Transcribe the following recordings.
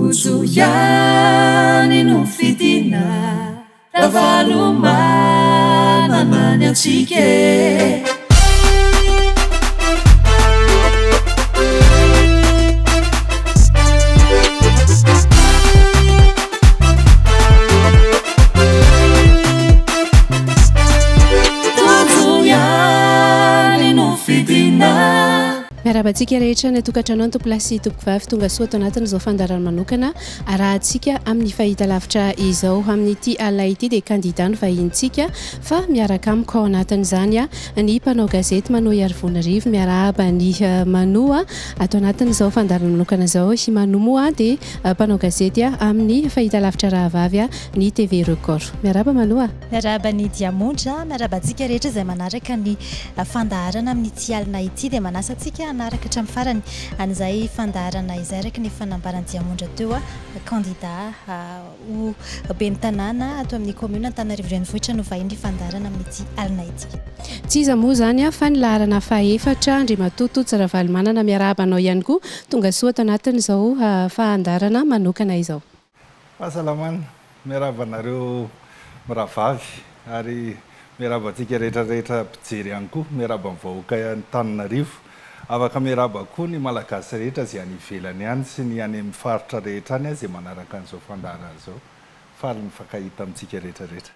Tojo ihany no fidina Ravalomanana ny antsika e! Tojo ihany no fidina. Miarahaba antsika rehetra any an-tokantrano any tompolahy sy tompokovavy tonga soa ato anatin'izao fandaharana manokana arahantsika amin'ny fahitalavitra izao. Amin'ity alina ity dia kandida no vahinintsika fa miaraka amiko ao anatin'izany ny mpanao gazety Manoa Iarivonarivo. Miarahaba an'i Manoa ato anatin'izao fandaharana manokana izao. I Manoa moa dia mpanao gazety amin'ny fahitalavitra rahavavy ny TV Record. Miarahaba Manoa. Miarahaba an'i Diamondra, miarahaba antsika rehetra izay manaraka ny fandaharana amin'ity alina ity dia manasa antsika hanaraka hatramin'ny farany an'izay fandaharana izay araka ny efa nambaran'i Diamondra teo kandida ho ben'ny tanàna ato amin'ny commune Antananarivo Renivohitra no vahin'ny fandaharana amin'ity alina ity. Tsy iza moa izany fa ny laharana fahefatra Andriamatoa Tojo Ravalomanana miarahaba anao ihany koa tonga soa ato anatin'izao fahandarana manokana izao. Fahasalamana, miarahaba anareo mirahavavy ary miarahaba antsika rehetra rehetra mpijery ihany koa, miarahaba ny vahoaka Antananarivo, afaka miarahaba koa ny Malagasy rehetra izay any ivelany any sy ny any amin'ny faritra rehetra any izay manaraka an'izao fandaharana izao, faly mifankahita amintsika rehetra rehetra.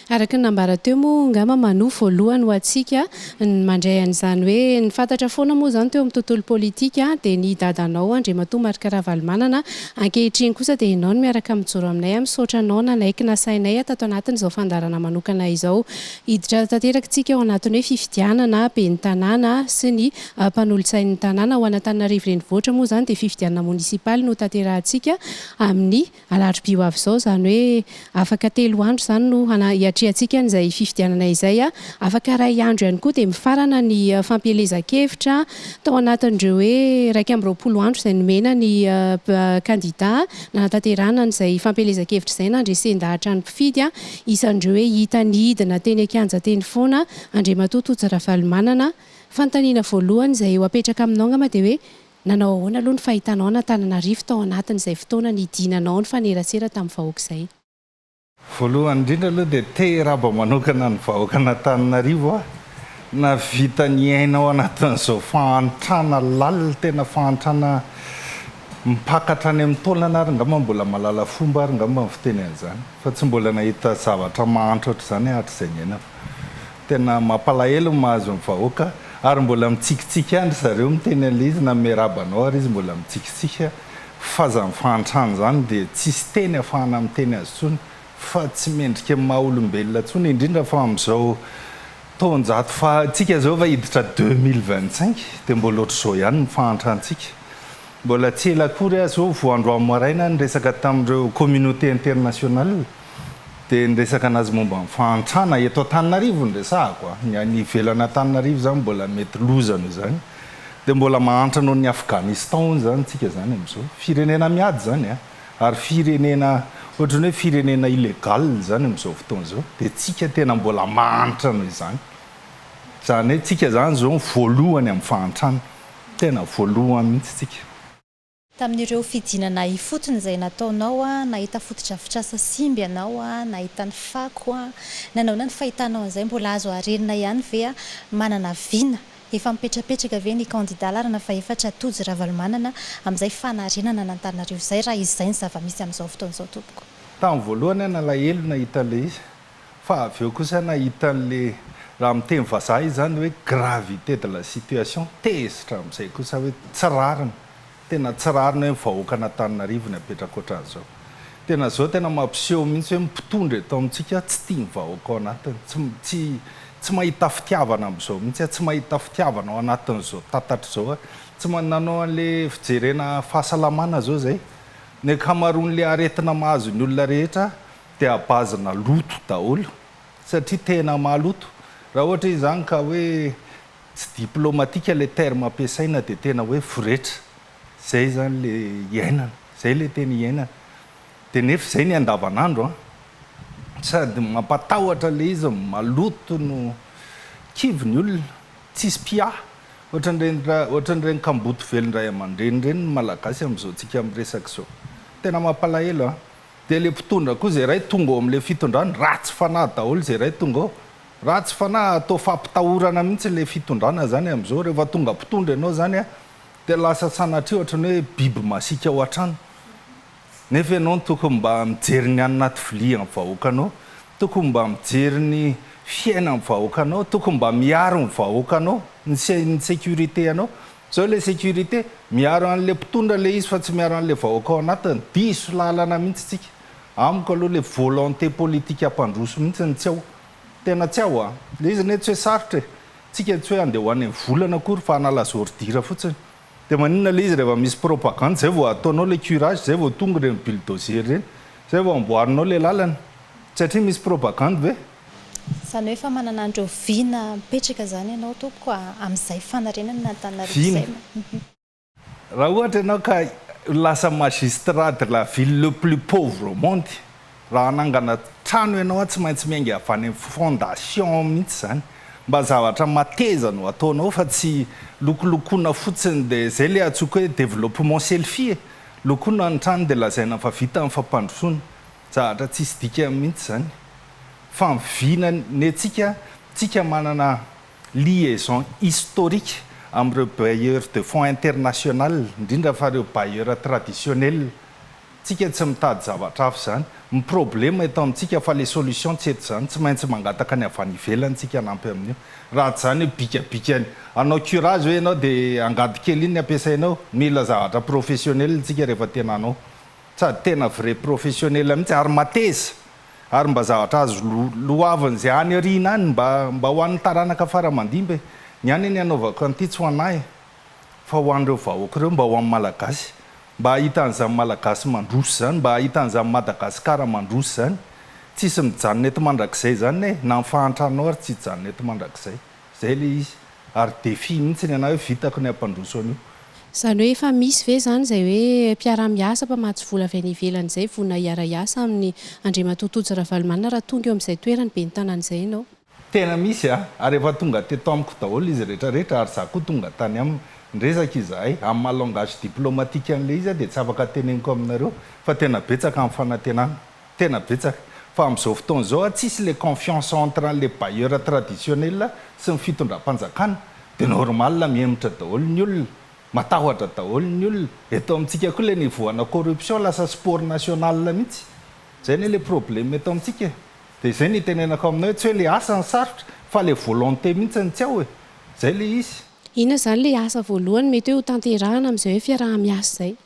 Araka ny nambara teo moa angamba manoa voalohany ho antsika ny mandray an'izany hoe ny fantatra foana moa izany teo amin'ny tontolo politika dia ny dadanao Andriamatoa Marc Ravalomanana, ankehitriny kosa dia ianao no miaraka mijoro aminay, misaotra anao nanaiky nasainay tato anatin'izao fandaharana manokana izao. Hiditra tanteraka isika ao anatin'ny hoe fifidianana ben'ny tanàna sy ny mpanolotsain'ny tanàna. Ho an'Antananarivo Renivohitra moa izany dia fifidianana monisipaly no tanterahantsika amin'ny Alarobia ho avy izao, izany hoe afaka telo andro izany no hiatrehantsika an'izay fifidianana izay. Afaka iray andro ihany koa dia mifarana ny fampielezan-kevitra tao anatin'ireo hoe 21 andro izay nomena ny kandida nanatanterahana an'izay fampielezan-kevitra izay nandresen-dahatra ny mpifidy. Isan'ireo hoe hita nidina teny an-kianja teny foana Andriamatoa Tojo Ravalomanana. Fanontaniana voalohany izay ho apetraka aminao angamba dia hoe Nanao ahoana aloha ny fahitanao an'Antananarivo tao anatin'izay fotoana nidinanao nifanerasera tamin'ny vahoaka izay? Voalohany indrindra aloha dia te hiraba manokana ny vahoakan'Antananarivo aho, nahavita niaina ao anatin'izao fahantrana lalina, tena fahantrana mipaka hatrany amin'ny taolana ary angamba mbola mahalala fomba ary angamba ny fiteny an'izany, fa tsy mbola nahita zavatra mahantra ohatr'izany aho hatrizay niainako. Tena mampalahelo ny mahazo ny vahoaka ary mbola mitsikitsiky ihany ry zareo miteny an'ilay izy na miarahaba anao ary izy mbola mitsikitsiky fa zany fahantrana zany dia tsisy teny afahana miteny azy tsony fa tsy mendrika ny maha olombelona tsony indrindra fa amin'izao taonjato faha tsika zao efa hiditra 2025 dia mbola ohatr'izao ihany ny fahantrantsika mbola tsy ela akory aho zao vao androany maraina niresaka tamin'ireo communauté internationale Dia niresaka anazy momba ny fahantrana eto Antananarivo no resahako a! Ny any ivelan'Antananarivo izany mbola mety loza noho izany. Dia mbola mahantra noho ny Afghanistan hono izany tsika izany amin'izao. Firenena miady izany a! Ary firenena ohatran'ny hoe firenena illégal izany amin'izao fotoana izao. Dia tsika tena mbola mahantra noho izany. Izany hoe tsika izany izao ny voalohany amin'ny fahantrana. Tena voalohany mihitsy tsika. Tamin'ireo fidinana ifotony izay nataonao, nahita fotodrafitrasa simba ianao, nahita ny fako, nanaona ny fahitanao an'izay? Mbola azo harenina ihany ve? Manana vina efa mipetrapetraka ve ny kandida laharana fahefatra Tojo Ravalomanana amin'izay fanarenana an'Antananarivo izay raha izay ny zava-misy amin'izao fotoana izao tompoko? Tamin'ny voalohany aho nalahelo nahita an'ilay izy fa avy eo kosa nahita an'ilay, raha amin'ny teny vazaha izy izany hoe gravité de la situation, tezitra amin'izay kosa hoe tsy rariny. Tena tsy rariny hoe ny vahoakan'Antananarivo ny apetraka ohatran'izao. Tena zao tena mampiseho mihitsy hoe ny mpitondra eto amintsika tsy tia ny vahoaka ao anatiny. Tsy tsy tsy mahita fitiavana amin'izao mihitsy aho, tsy mahita fitiavana ao anatin'izao tatatra izao aho. Tsy ma nanao an'le fijerena fahasalamana zao zay. Ny ankamaroan'le aretina mahazo ny olona rehetra dia à base-na loto daholo satria tena maloto. Raha ohatra izy zany ka hoe Tsy diplomatique le terme ampiasaina dia tena hoe voretra. Zay zany le iainana. Zay le tena iainana. Dia nefa zay ny andavanandro an. Sady mampatahotra le izy no maloto no kivy ny olona. Tsisy mpiahy. Ohatran'ireny ohatran'ireny kamboty velon-dray aman-dreny ireny ny Malagasy amin'izao tsika miresaka izao. Tena mampalahelo an! Dia ilay mpitondra koa izay iray tonga ao amin'ilay fitondrana, ratsy fanahy daholo izay iray tonga ao. Ratsy fanahy, atao fampitahorana mihitsy ilay fitondrana izany amin'izao. Rehefa tonga mpitondra ianao izany an, dia lasa sanatria ohatran'ny hoe biby masiaka ao an-trano. Nefa ianao no tokony mba mijery ny any anaty vilia ny vahoakanao, tokony mba mijery ny fiainan'ny vahoakanao, tokony mba miaro ny vahoakanao, ny ny sécurité anao. Zao ilay sécurité, miaro an'ilay mpitondra ilay izy fa tsy miaro an'ilay vahoaka ao anatiny. Diso lalana mihitsy tsika. Amiko aloha ilay volonté politique hampandroso mihitsy no tsy ao. Tena tsy ao an. Ilay izy anie tsy hoe sarotra e. Tsika tsy hoe handeha ho any amin'ny volana akory fa hanala ordure fotsiny. Dia maninona ilay izy rehefa misy propagande zay vao ataonao ilay curage zay vao tonga ireny bulldozer ireny zay vao amboarinao ilay lalana satria misy propagande ve? Izany hoe efa manana an'ireo vina mipetraka izany ianao tompoko amin'izay fanarenana Antananarivo Vina. izay. Raha ohatra ianao ka lasa magistrat de la ville le plus pauvre au monde, Raha hanangana trano ianao tsy maintsy miainga avy any amin'ny fondation mihitsy izany. Mba zavatra mateza no ataonao fa tsy lokolokoana fotsiny dia izay ilay antsoiko hoe développement selfie e! Lokoina ny trano dia lazaina fa vita ny fampandrosoana. Zavatra tsisy dikany mihitsy izany. Fa ny vina ny antsika, tsika manana liaison historique amin'ireo bailleurs de fonds international, indrindra fa ireo bailleurs traditionnels. Tsika tsy mitady zavatra hafa izany. Ny problema eto amintsika fa le solution tsy eto izany. Tsy maintsy mangataka ny avy any ivelany tsika hanampy amin'io. Raha tsy izany io bikabikany. Hanao curage ve ianao dia angady kely iny ny ampiasainao? Mila zavatra professionnel tsika rehefa tena hanao. Sady tena vrai professionnel mihitsy ary mateza. Ary mba zavatra azo loavin'izay any aoriana any mba mba ho an'ny taranaka fara aman-dimby e. Ny any anie anaovako an'ity tsy ho an'ahy e. Fa ho an'ireo vahoaka ireo mba ho an'ny Malagasy. Mba hahita an'izany Malagasy mandroso izany, mba hahita an'izany Madagasikara mandroso izany. Tsisy mijanona eto mandrakizay izany e, na ny fahantranao ary tsy hijanona eto mandrakizay. Izay ilay izy. Ary défi mihitsy ny anah hoe vitako ny hampandroso an'io. Izany hoe efa misy ve izany izay hoe mpiara-miasa, mpamatsy vola avy any ivelany izay vonona hiara-hiasa amin'i Andriamatoa Tojo Ravalomanana raha tonga eo amin'izay toerany ben'ny tanàna izay ianao? Tena misy a! Ary efa tonga teto amiko daholo izy rehetra rehetra ary za koa tonga tany aminy. Niresaka izahay. Amin'ny maha langage diplomatique an'ilay izy aho dia tsy afaka teneniko aminareo fa tena betsaka ny fanantenana. Tena betsaka. Fa amin'izao fotoana izao a, tsisy ilay confiance entre an'ilay bailleur traditionnel sy ny fitondram-panjakana. Dia normal mihemotra daholo ny olona. Matahotra daholo ny olona. Eto amintsika koa ilay niveau ana corruption lasa sport national mihitsy. Izay anie ilay problème eto amintsika e. Dia izay no itenenako aminao hoe tsy hoe le asa no sarotra fa le volonté mihitsy no tsy ao e! Izay le izy. Inona izany le asa voalohany mety hoe ho tanterahana amin'izay hoe fiaraha-miasa izay?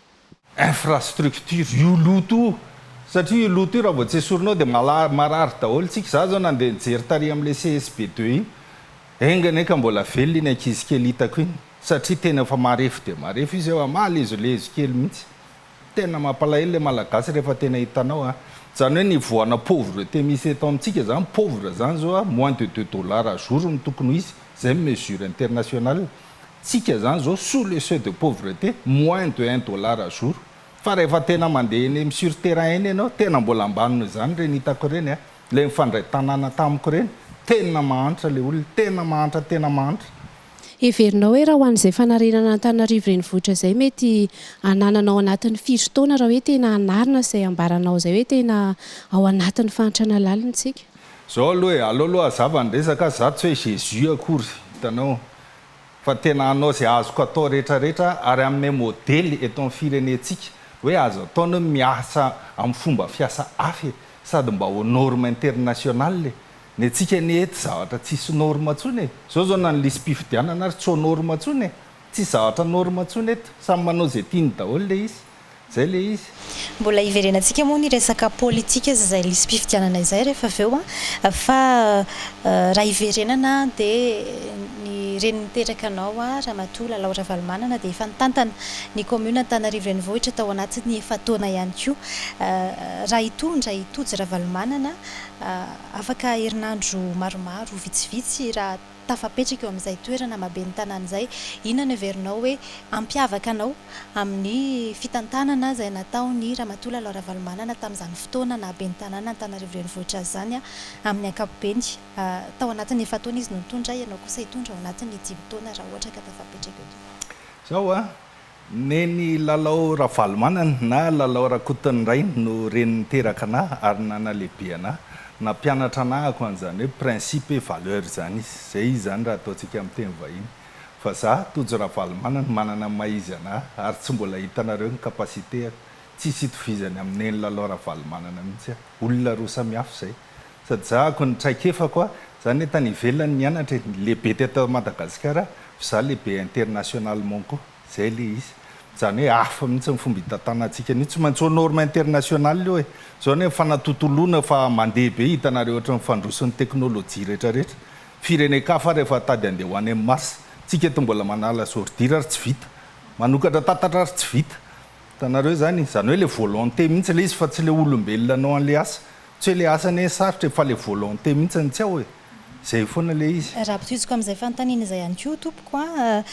Infrastructure, io loto io! Satria io loto io raha vao tsy esorinao dia marary daholo tsika. Za zao nandeha nijery tary amin'ilay CSB deux iny, enga anie ka mbola velona iny ankizy kely hitako iny satria tena efa marefo dia marefo izy eo, malezolezo kely mihitsy. Tena mampalahelo le malagasy rehefa tena hitanao a! Zany hoe niveau ana pauvreté misy eto amintsika zany, pauvre zany zao a, moins de deux dollars à jour no tokony ho izy, zay ny mesure internationale, tsika zany zao sous le seuil de pauvreté, moins de un dollar à jour, fa rehefa tena mandeha eny sur terrain eny ianao, tena mbola ambany noho izany ireny hitako ireny a, le nifandray tanàna tamiko ireny, tena mahantra le olona, tena mahantra tena mahantra. Heverinao hoe raha ho an'izay fanarenana Antananarivo renivohitra izay mety hananana ao anatin'ny firy taona raha hoe tena hanarina izay ambaranao izay hoe tena ao anatin'ny fahantrana lalina isika? Zao aloha e, aleo aloha hazava ny resaka, za tsy hoe Jesus akory, hitanao, fa tena hanao izay azoko atao rehetra rehetra ary hanome modely eto amin'ny firenentsika hoe azo atao ny miasa amin'ny fomba fiasa hafa e, sady mba aux normes internationales e, Ny antsika anie eto zavatra tsisy norme tsony e! Zao zao na ny lisi-pifidianana ary tsy au norme tsony e! Tsisy zavatra norme tsony eto, samy manao ze tiany daholo le izy, zay le izy. Mbola hiverenantsika moa ny resaka politika sy izay lisi-pifidianana izay rehefa avy eo an! Fa raha hiverenana dia ny reny niteraka anao Ramatoa Lalao Ravalomanana dia efa nitantana ny commune Antananarivo Renivohitra tao anatin'ny efa-taona ihany koa. Raha hitondra i Tojo Ravalomanana Afaka herinandro maromaro vitsivitsy raha. tafapetraka eo amin'izay toerana maha ben'ny tanàna izay. Inona no heverinao hoe hampiavaka anao amin'ny fitantanana izay nataon'i Ramatoa Lalao Ravalomanana tamin'izany fotoana naha ben'ny tanàna Antananarivo Renivohitra azy izany amin'ny ankapobeny? Tao anatin'ny efa-taona izy no nitondra, ianao kosa hitondra ao anatin'ny dimy taona raha ohatra ka tafapetraka eo tompoko. Izao an, Neny Lalao Ravalomanana na Lalao Rakotonirainy no reny niteraka anah ary nanalehibe anah, nampianatra anah ako an'izany hoe principe et valeur izany izy, izay izy izany raha ataontsika amin'ny teny vahiny. Fa za, Tojo Ravalomanana, manana ny maha izy anah ary tsy mbola hitanareo ny capacité-ako, tsisy itovizany amin'i Neny Lalao Ravalomanana mihitsy aho, olona roa samihafa izay. Sady za ako ny traikefako a, za anie tany ivelany nianatra e, lehibe teto Madagasikara fa za lehibe internationalement koa, zay le izy. Zany hoe hafa mihitsy ny fomba hitantanantsika an'io, tsy maintsy aux normes internationales io e. Zao anie fanatontoloana fa mandeha be hitanareo ohatry ny fandroson'ny teknolojia rehetra rehetra. Firenen-kafa ary efa tady handeha ho any amin'ny Mars, tsika eto mbola manala ordure ary tsy vita, manokatra tatatra ary tsy vita. Hitanareo zany, zany hoe le volonté mihitsy le izy fa tsy le olombelona hanao an'le asa. Tsy hoe le asa anie sarotra e fa le volonté mihitsy no tsy ao e! Zay foana le izy. Raha ampitohiziko amin'izay fanontaniana izay ihany koa tompoko a,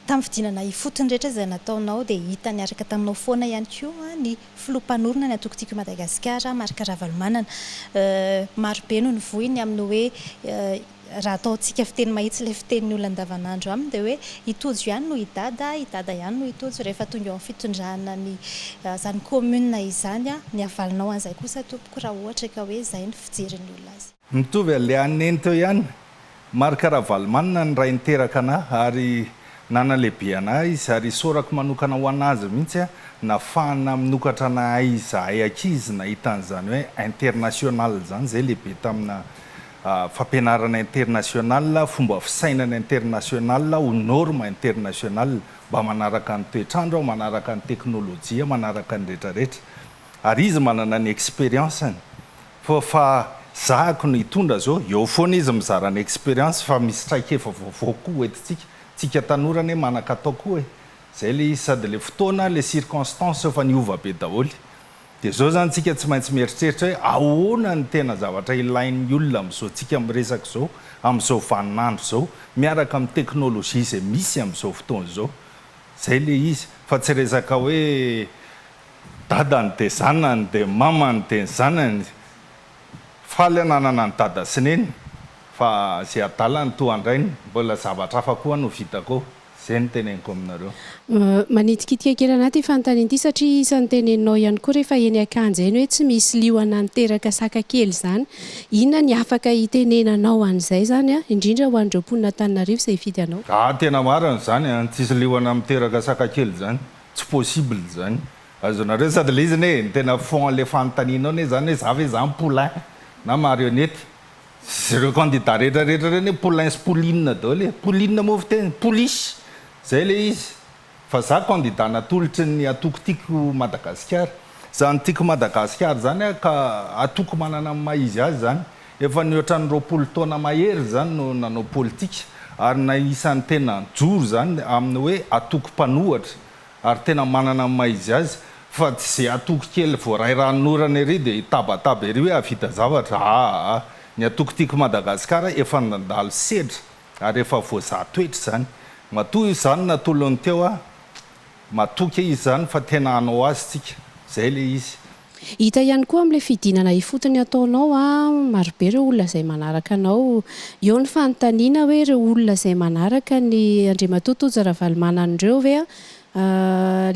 tamin'ny fidinana ifotony rehetra izay nataonao dia hita niaraka taminao foana ihany koa ny filoha mpanorina ny antoko Tiako i Madagasikara, Marc Ravalomanana. Marobe no nivoy ny amin'ny hoe Raha ataontsika fiteny mahitsy ilay fitenin'ny olona andavanandro aminy dia hoe i Tojo ihany no i Dada, i Dada ihany no i Tojo. Rehefa tonga eo amin'ny fitondrana ny izany commune izany, ny havalinao an'izay kosa tompoko raha ohatra ka hoe izay ny fijerin'ny olona azy. Mitovy an'ilay an'i Neny teo ihany, Marc Ravalomanana ny ray niteraka anah ary nanalehibe anah izy ary isaorako manokana ho an'azy mihitsy nafahana minokatra anahay izahay ankizy nahita an'izany hoe international izany, izay lehibe tamina fampianarana international, fomba fisainana international ho norme international, mba manaraka ny toetr'andro aho, manaraka ny teknolojia, manaraka ny retraretra. Ary izy manana ny experience-ny. Fa fa zahako no hitondra zao, eo foana izy mizara ny experience fa misy traikefa vaovao koa ho entintsika. Tsika tanora anie manan-katao koa e. Zay le izy, sady le fotoana, le circonstance efa niova be daholo. Dia izao izany tsika tsy maintsy mieritreritra hoe ahoana no tena zavatra ilain'ny olona amin'izao tsika miresaka izao, amin'izao vaninandro izao, miaraka amin'ny teknolojia izay misy amin'izao fotoana izao. Izay ilay izy, fa tsy resaka hoe dadany dia zanany dia mamany dia ny zanany. Faly aho nanana an'i dada sy neny, fa izay adala no toa an-drainy, mbola zavatra hafa koa no vitako eo. Zay no teneniko aminareo. Manitikitika kely anah ity fanontaniana ity satria isan'ny teneninao ihany koa rehefa eny akanja eny hoe tsy misy liona niteraka saka kely izany. Inona ny afaka hitenenanao an'izay izany an? Indrindra ho an'ireo mponina Antananarivo izay hifidy anao. Ah tena marina izany an, tsisy liona miteraka saka kely izany, tsy possible izany. Azonareo sady le izy anie ny tena fond an'le fanontanianao anie izany hoe za ve izany poulain na marionnette. Ireo candidat rehetra rehetra ireo anie poulain sy pouline daholo e! Pouline moa fiteny? Pouliche! Zay le izy. Fa za candidat natolotry ny atoko Tiako Madagasikara. Zany Tiako Madagasikara zany a ka atoko manana ny maha izy azy zany. Efa nihoatra ny 20 taona mahery zany no nanao politika ary na isan'ny tena nijoro zany amin'ny hoe atoko mpanohatra. Ary tena manana ny maha izy azy fa tsy ze atoko kely voaray ranonorana ery dia hitabataba ery hoe hahavita zavatra aa ny atoko tiako Madagascar efa nandalo sedra ary efa voazaha toetra izany matoa izany natolony teo aho matoky izy izany fa tena hanao azy tsika zay le izy. Hita ihany koa amin'ilay fidinana ifotony ataonao an, marobe ireo olona izay manaraka anao. Eo ny fanontaniana hoe ireo olona izay manaraka ny Andriamatoa Tojo Ravalomanana ireo ve an,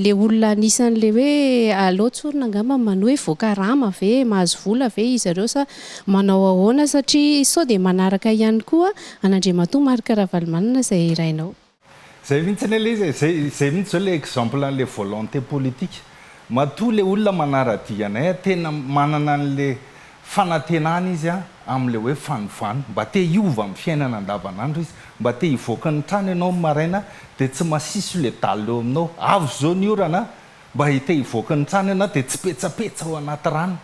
ilay olona anisan'ilay hoe aleo tsorina angamba ny manohy hoe voakarama ve, mahazo vola ve izy ireo sa manao ahoana satria sao dia manaraka ihany koa an'Andriamatoa Marc Ravalomanana izay rainao. Zay mihitsy anie le izy e, zay zay mihitsy zao le exemple an'le volonté politique, matoa le olona manara-dia anay a, tena manana an'le fanantenana izy a amin'le hoe fanovana, mba te hiova amin'ny fiainana andavanandro izy, mba te hivoaka ny trano ianao amin'ny maraina dia tsy masiso le dalle eo aminao, avy zao ny orana a, mba te hivoaka ny trano ianao dia tsy petsapetsa ao anaty rano,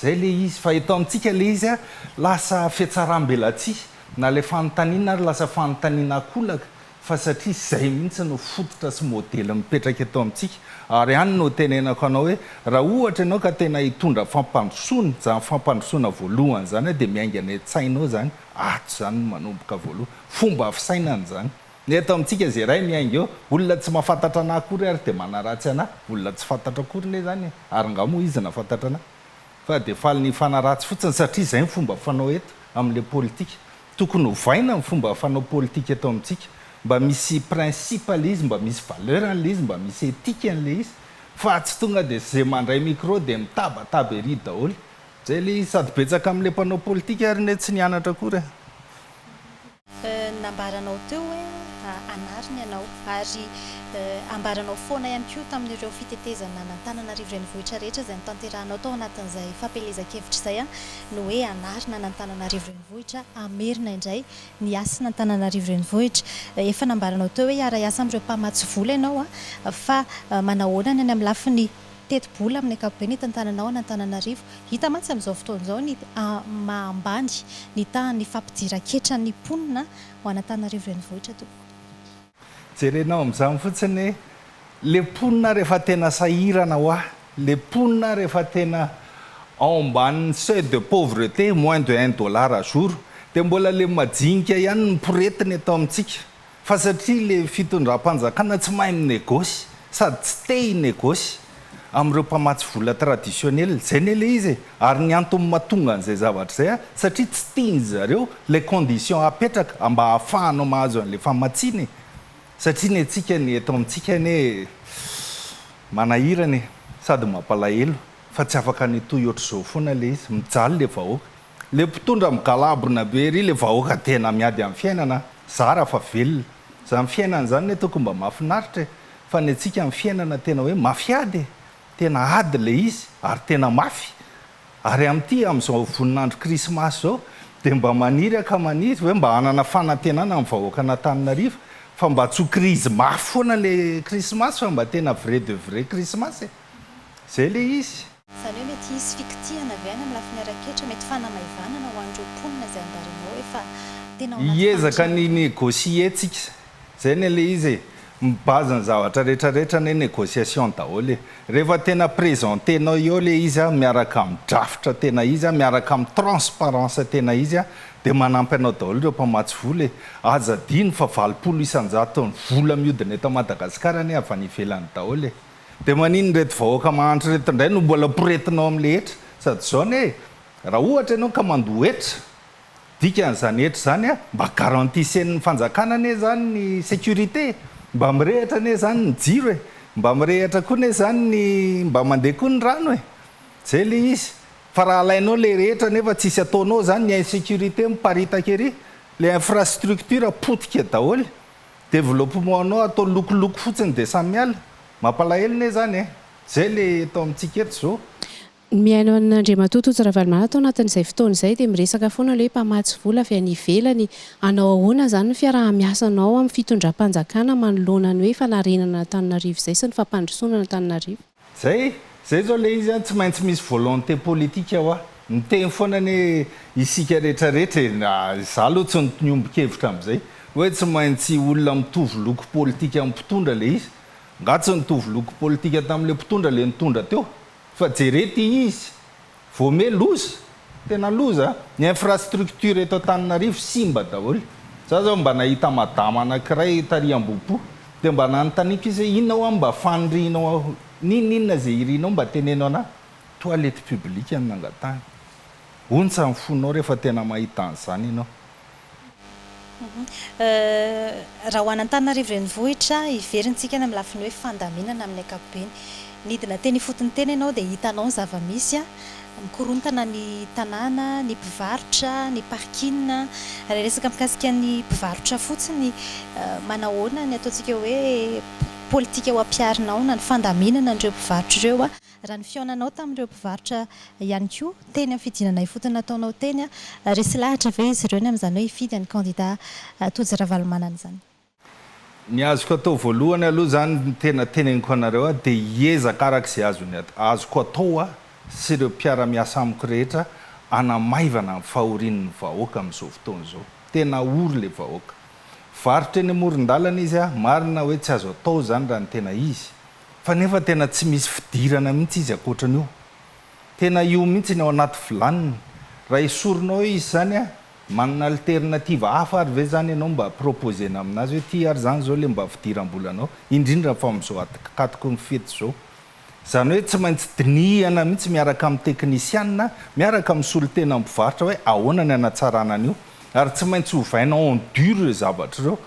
Zay le izy, fa eto amintsika le izy a lasa fiatsaram-belatsihy, na le fanontaniana ary lasa fanontaniana ankolaka, fa satria izay mihitsy no fototra sy modely mipetraka eto amintsika ary any no tenenako anao hoe raha ohatra ianao ka tena hitondra fampandrosoana, izany fampandrosoana voalohany izany dia miainga any an-tsainao izany, ato izany no manomboka voalohany, fomba fisainana izany. Ny eto amintsika izay iray miainga eo, olona tsy mahafantatra anah akory ary dia manaratsy anah, olona tsy fantatro akory anie izany e, ary nga moa izy nahafantatra anah? Fa dia faly ny hifanaratsy fotsiny satria izay ny fomba fanao eto amin'ilay politika. Tokony ovaina ny fomba fanao politika eto amintsika. Mba misy principe ilay izy, mba misy valeur an'ilay izy, mba misy ethique an'ilay izy. Fa tsy tonga dia izay mandray micro dia mitabataba ery daholo. Izay ilay izy. Sady betsaka amin'ilay mpanao politika ary anie tsy nianatra akory e. Nambaranao teo hoe anarina ianao ary ambaranao foana ihany koa tamin'ireo fitetezana an'Antananarivo Renivohitra rehetra izay notanterahanao tao anatin'izay fampielezan-kevitra izay ny hoe anarina an'Antananarivo Renivohitra, hamerina indray ny hasin'Antananarivo Renivohitra. Efa nambaranao teo hoe hiara-hiasa amin'ireo mpamatsy vola ianao fa manahoana ny any amin'ny lafiny tetibola amin'ny ankapobeny hitantananao an'Antananarivo. Hita mantsy amin'izao fotoana izao ny maha ambany ny tahan'ny fampidiran-ketran'ny mponina ho an'Antananarivo Renivohitra tompoko. Jerenao amin'izany fotsiny hoe le mponina rehefa tena sahirana hoa, le mponina rehefa tena ao ambanin'ny seuil de pauvreté, moins de un dollar à jour, dia mbola le majinika ihany no poretina eto amintsika. Fa satria le fitondram-panjakana tsy mahay mi-negosy sady tsy te hi-negosy amin'ireo mpamatsy vola traditionnel, zay ne le izy e! Ary ny antony mahatonga an'izay zavatra izay a, satria tsy tian-dry zareo le condition apetraka mba ahafahanao mahazo an'le famatsiana e! Satria ny antsika ny eto amintsika anie manahirana e! Sady mampalahelo fa tsy afaka ny hitohy ohatr'izao foana le izy, mijaly le vahoaka. Le mpitondra migalabona be ery le vahoaka tena miady amin'ny fiainana a! Zara fa velona. Zany fiainana zany ne tokony mba mahafinaritra e! Fa ny antsika ny fiainana tena hoe mafy ady e! Tena ady le izy ary tena mafy! Ary amin'ity amin'izao voninandro krismasy izao dia mba maniry aho ka maniry hoe mba hanana fanantenana ny vahoakan'Antananarivo fa mba tsy ho krizy mafy foana le krismasy fa mba tena vrai de vrai krismasy e! Zay le izy. Izany hoe mety hisy fikitihana avy any amin'ny lafiny ara-ketra, mety fanamaivanana ho an'ireo mponina izay ambaranao hoe fa tena ao anaty Hiezaka fahantrana. ny négocier tsika, zay anie le izy e, ny base ny zavatra rehetra rehetra anie négociation daholo e, rehefa tena présenter-nao eo le izy a, miaraka amin'ny drafitra tena izy a, miaraka amin'ny transparence tena izy a, dia manampy anao daholo ireo mpamatsy vola e, aza adino fa 80 isan-jaton'ny vola mihodina eto Madagasikara anie avy any ivelany daholo e. Dia maninona ireto vahoaka mahantra ireto indray no mbola poretinao amin'ilay hetra? Sady izao anie e, raha ohatra ianao ka mandoa hetra, dikan'izany hetra izany a, mba garantissez-n'ny fanjakana anie izany ny sécurité e, mba mirehitra anie izany ny jiro e, mba mirehitra koa anie izany ny, mba mandeha koa ny rano e. Izay ilay izy. Fa raha alainao ilay rehetra nefa tsisy ataonao izany, ny insécurité miparitaka ery, ilay infrastructure potika daholo. Développement anao atao lokoloko fotsiny dia samy miala? Mampalahelo ne zany e! Zay le eto amintsika eto zao. Ny mihaino an'Andriamatoa Tojo Ravalomanana tao anatin'izay fotoana izay dia miresaka foana ilay hoe mpamatsy vola avy any ivelany. Hanao ahoana izany ny fiaraha-miasanao amin'ny fitondram-panjakana manoloana ny hoe fanarenana an'Antananarivo izay sy ny fampandrosoana an'Antananarivo? Zay, zay zao le izy an, tsy maintsy misy volonté politique hoa. Miteny foana anie isika rehetra rehetra e, na za aloha tsy niombon-kevitra amin'izay, hoe tsy maintsy olona mitovy loko politika amin'ny mpitondra le izy. Nga tsy nitovy loko politika tamin'le mpitondra le nitondra teo? Fa jereo ty izy, Voame loza! Tena loza a! Ny infrastructure eto Antananarivo simba daholo. Za zao mba nahita madama anakiray tary Ambohipo dia mba nanontaniako izy hoe inona hoa mba fanirianao n'inon'inona ze irinao mba teneno anah. Toilette publique no nangatahiny. Ontsa ny fonao rehefa tena mahita an'izany ianao. Raha ho an'Antananarivo Renivohitra, hiverintsika any amin'ny lafiny hoe fandaminana amin'ny ankapobeny. Nidina teny ifotony teny ianao dia hitanao ny zava-misy, mikorontana ny tanàna, ny mpivarotra, ny parking. Raha hiresaka mikasika ny mpivarotra fotsiny, manahoana ny ataontsika hoe politika ho ampiharinao na ny fandaminana an'ireo mpivarotra ireo? Raha ny fihaonanao tamin'ireo mpivarotra ihany koa teny amin'ny fidinana ifotony nataonao teny, resy lahatra ve izy ireo ny amin'izany hoe hifidy an'ny kandida Tojo Ravalomanana izany? Ny azoko atao voalohany aloha izany ny tena teneniko anareo aho dia hiezaka araka izay azony azoko atao aho sy ireo mpiara-miasa amiko rehetra hanamaivana ny fahorian'ny vahoaka amin'izao fotoana izao. Tena ory ilay vahoaka. Mpivarotra eny amoron-dalana izy a, marina hoe tsy azo atao izany raha ny tena izy, fa nefa tena tsy misy fidirana mihitsy izy ankoatran'io. Tena io mihitsy ny ao anaty vilaniny. Raha esorinao eo izy izany a, manana alternative hafa ary ve izany ianao mba proposer-na aminazy hoe ity ary izany izao ilay mba fidiram-bolanao, indrindra fa amin'izao atikatoky ny fety izao. Izany hoe tsy maintsy dinihana mihitsy miaraka amin'ny teknisianina, miaraka amin'ny solontena mpivarotra hoe ahoana ny hanatsarana an'io. Ary tsy maintsy ovaina en dur ireo zavatra ireo.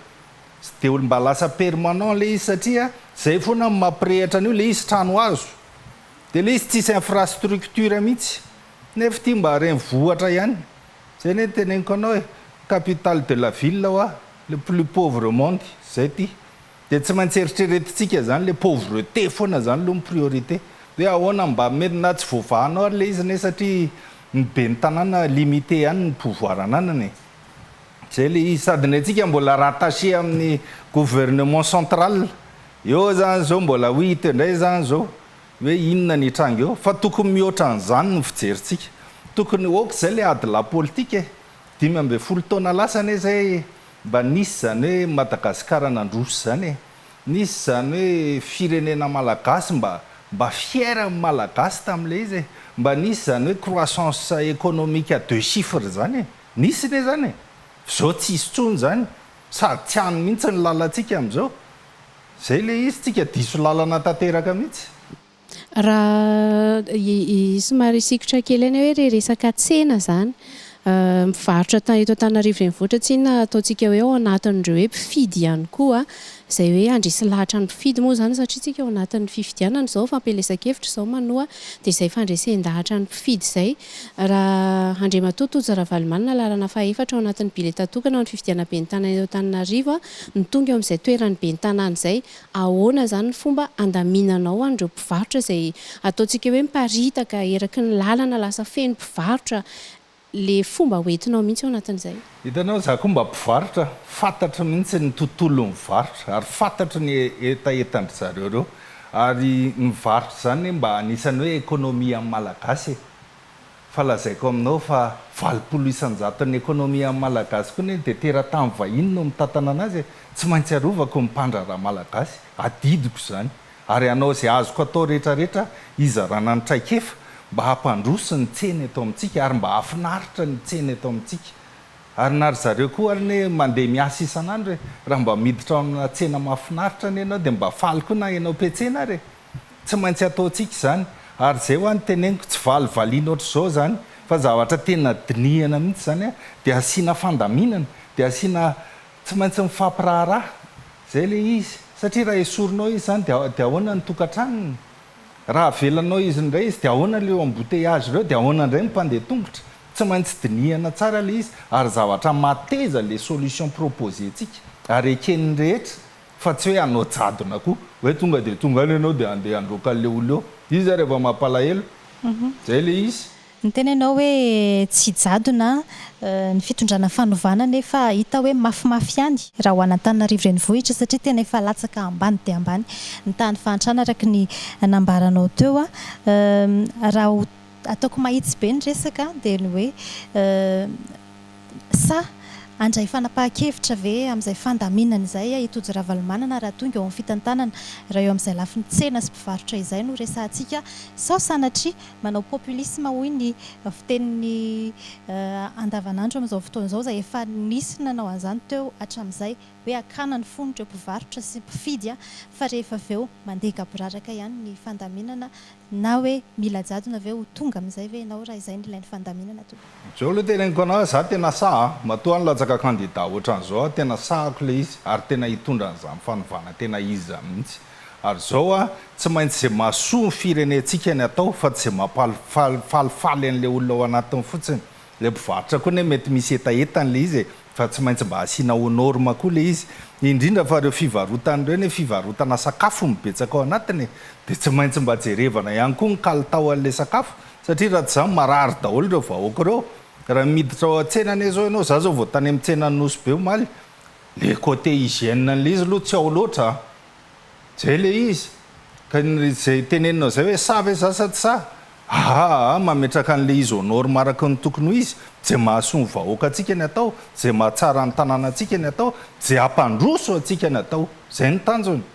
Tsy dia mba lasa permanent ilay izy satria izay foana no mampirehitra an'io, ilay izy trano hazo. Dia ilay izy tsisy infrastructure mihitsy. Nefa ity mba renivohitra ihany. Izay anie no teneniko anao e. Capitale de la ville hoa, le plus pauvre au monde, izay ity. Dia tsy maintsy eritreretintsika izany ilay pauvreté foana izany aloha ny priorité. Hoe ahoana mba mety na tsy voavahanao ary ilay izy anie satria ny ben'ny tanàna limité ihany ny pouvoir ananany e. Izay ilay izy. Sady ny antsika mbola rattaché amin'ny gouvernement central. Eo izany izao mbola ho hita indray izany izao hoe inona ny hitranga eo. Fa tokony mihoatra an'izany ny fijerintsika. Tokony ok izay ilay adilahy politika e. 15 taona lasa anie izay Mba nisy izany hoe Madagasikara nandroso izany e! Nisy izany hoe firenena malagasy mba mba fier amin'ny malagasy tamin'ilay izy e! Mba nisy izany hoe croissance économique à deux chiffres izany e! Nisy anie izany e! F'izao tsisy intsony izany, sady tsy any mihitsy ny lalantsika amin'izao. Izay ilay izy, tsika diso lalana tanteraka mihitsy. Raha somary hisikotra kely ihany aho hoe re resaka tsena izany. Mivarotra eto Antananarivo renivohitra tsinona ataontsika hoe ao anatin'ireo hoe mpifidy ihany koa izay hoe handresy lahatra ny mpifidy moa izany satria tsika ao anatin'ny fifidianana izao, fampielezan-kevitra izao manoa dia izay fandresen-dahatra ny mpifidy izay. Raha Andriamatoa Tojo Ravalomanana laharana fahaefatra ao anatin'ny bileta tokana ho an'ny fifidianana ben'ny tanàna eto Antananarivo no tonga eo amin'izay toeran'ny ben'ny tanàna izay Ahoana izany ny fomba andaminanao an'ireo mpivarotra izay ataontsika hoe miparitaka eraky ny lalana lasa feno mpivarotra, le fomba hoentinao mihitsy ao anatin'izay? Hitanao, za koa mba mpivarotra, fantatro mihitsy ny tontolon'ny varotra ary fantatro ny hetahetan-dry zareo ireo. Ary ny varotra izany anie mba anisan'ny hoe économie amin'ny Malagasy e. Fa lazaiko aminao fa 80 isan-jaton'ny économie amin'ny Malagasy koa anie dia teratany vahiny no mitantana anazy e! Tsy maintsy arovako ny mpandraharaha Malagasy, adidiko izany, ary hanao izay azoko atao rehetra rehetra hizarana ny traikefa mba hampandroso ny tsena eto amintsika ary mba hahafinaritra ny tsena eto amintsika. Ary na ry zareo koa ary anie mandeha miasa isan'andro e! Raha mba miditra ao amina tsena mahafinaritra anie ianao dia mba faly koa na ianao mpiantsena ary e! Tsy maintsy ataontsika izany. Ary izay hoa no teneniko, tsy valivaliana ohatr'izao izany, fa zavatra tena dinihana mihitsy izany dia asiana fandaminana, dia asiana, tsy maintsy mifampiraharaha. Izay ilay izy. Satria raha esorinao izy izany dia dia ahoana ny tokantranony? Raha avelanao izy indray izy dia ahoana ireo embouteillage ireo, dia ahoana indray ny mpandeha tongotra? Tsy maintsy dinihana tsara ilay izy, ary zavatra mateza ilay solution proposer-tsika, ary eken'ny rehetra. Fa tsy hoe hanao jadona koa. Hoe tonga dia tonga any ianao dia handeha handroaka an'ilay olona eo. Izy ary efa mampalahelo. Zay ilay izy. Niteny ianao hoe tsy jadona ny fitondrana fanovana nefa hita hoe mafimafy ihany raha ho an'Antananarivo renivohitra satria tena efa latsaka ambany dia ambany ny tahan'ny fahantrana araka ny nambaranao teo. Raha ho ataoko mahitsy be ny resaka dia ny hoe Sa handray fanapahan-kevitra ve amin'izay fandaminana izay i Tojo Ravalomanana raha tonga eo amin'ny fitantanana, raha eo amin'izay lafiny tsena sy mpivarotra izay no resahantsika, sao sanatria manao populisme hoy ny fitenin'ny andavanandro amin'izao fotoana izao izay efa nisy nanao an'izany teo hatramin'izay hoe hakana ny fon'ireo mpivarotra sy mpifidy fa rehefa avy eo mandeha gaboraraka ihany ny fandaminana Na hoe mila jadona ve ho tonga amin'izay ve ianao raha izay no ilain'ny fandaminana tompoko? Zao aloha teneniko anao za tena sahy a! Matoa nilatsaka candidat ohatran'izao aho tena sahako le izy ary tena hitondra an'izany fanovana tena izy izany mihitsy. Ary zao a, tsy maintsy ze mahasoa ny firenentsika ny atao fa tsy ze mampalifaly an'le olona ao anatiny fotsiny. Le mpivarotra koa anie mety misy hetahetany le izy e, fa tsy maintsy mba asiana aux normes koa le izy, indrindra fa ireo fivarotana ireo anie fivarotana sakafo no betsaka ao anatiny e, dia tsy maintsy mba jerevana ihany koa ny kalitao an'le sakafo satria raha tsy izany marary daholo ireo vahoaka ireo, raha miditra ao an-tsena anie zao ianao, za zao vao tany amin'ny tsenan'i Nosy Be omaly, le côté hygiène an'le izy aloha tsy ao loatra an, zay le izy, ka zay teneninao zay hoe sahy ve za sa tsy sahy? Aa mametraka an'ilay izy au norme araka ny tokony ho izy, izay mahasoa ny vahoakantsika ny atao, izay mahatsara ny tanànantsika ny atao, izay hampandroso antsika ny atao. Izay no tanjona.